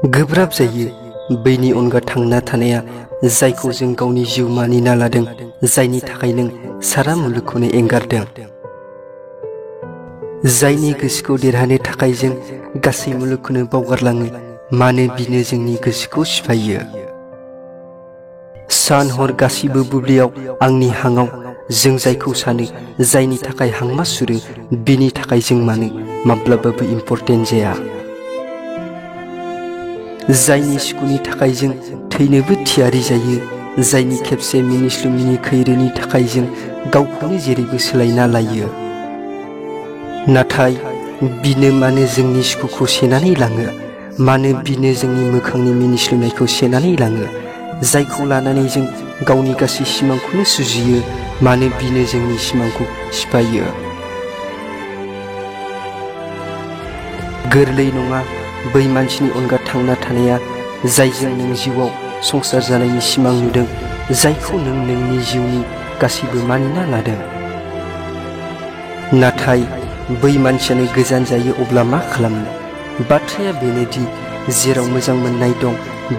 गोब्राब जायो बैनि अनगा थांना थानाया जायखौ जों गावनि जिउ मानिना लादों, जायनि थाखाय नों सारा मुलुगखौनो एंगारदों, जायनि गोसोखौ देरहानो थाखाय जों गासै मुलुगखौनो बावगारलाङो मानो बिनो जोंनि गोसोखौ सिफायो। सान हर गासिबो बुब्लियाव आंनि हाङाव जों जायखौ सानो, जायनि थाखाय हांमा सुरो बिनि थाखाय जों मानो माब्लाबाबो इम्परटेन्ट जाया, जायनि सुखुनि थाखाय जों थैनोबो थियारि जायो, जायनि खेबसे मिनिस्लु मिनि खैरोनि थाखाय जों गावखौनो जेरैबो सोलायना लायो, नाथाय बिनो मानो जोंनि सुखुखौ सेनानै लाङो, मानो बिनो जोंनि मोखांनि मिनिस्लुनायखौ सेनानै लाङो, जायखौ लानानै जों गावनि गासै सिमांखौनो सुजियो, मानो बिनो जोंनि सिमांखौ सिफायो। गोरलै नङा बै मानसिनि अनगा थांना थानाया जायजों नों जिउआव संसार जानायनि सिमां नुदों, जायखौ नों नोंनि जिउनि गासैबो मानिना लादों, नाथाय बै मानसियानो गोजान जायो अब्ला मा खालामनो? बाथ्राया बेनोदि जेराव मोजां मोननाय दं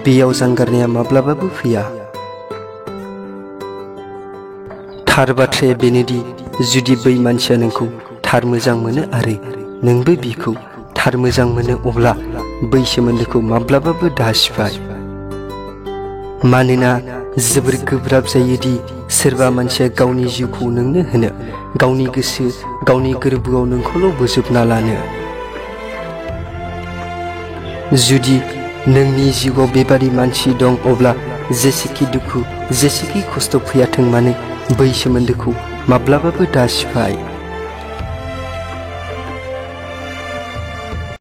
बेयाव जानगारनाया माब्लाबाबो फैया। थार बाथ्राया बेनोदि जुदि बै मानसिया नोंखौ थार मोजां मोनो आरो नोंबो बिखौ थार मोजां मोनो अब्ला बै सोमोन्दोखौ माब्लाबाबो दासिफाय। मानोना जोबोर गोब्राब जायोदि सोरबा मानसिया गावनि जिउखौ नोंनो होनो, गावनि गोसो गावनि गोरबोआव नोंखौल' बोजबना लानो। जुदि नोंनि जिउआव बेबादि मानसि दं अब्ला जेसेखि दुखु जेसेखि खस्थ' फैयाथों मानो बै सोमोन्दोखौ माब्लाबाबो दासिफाय।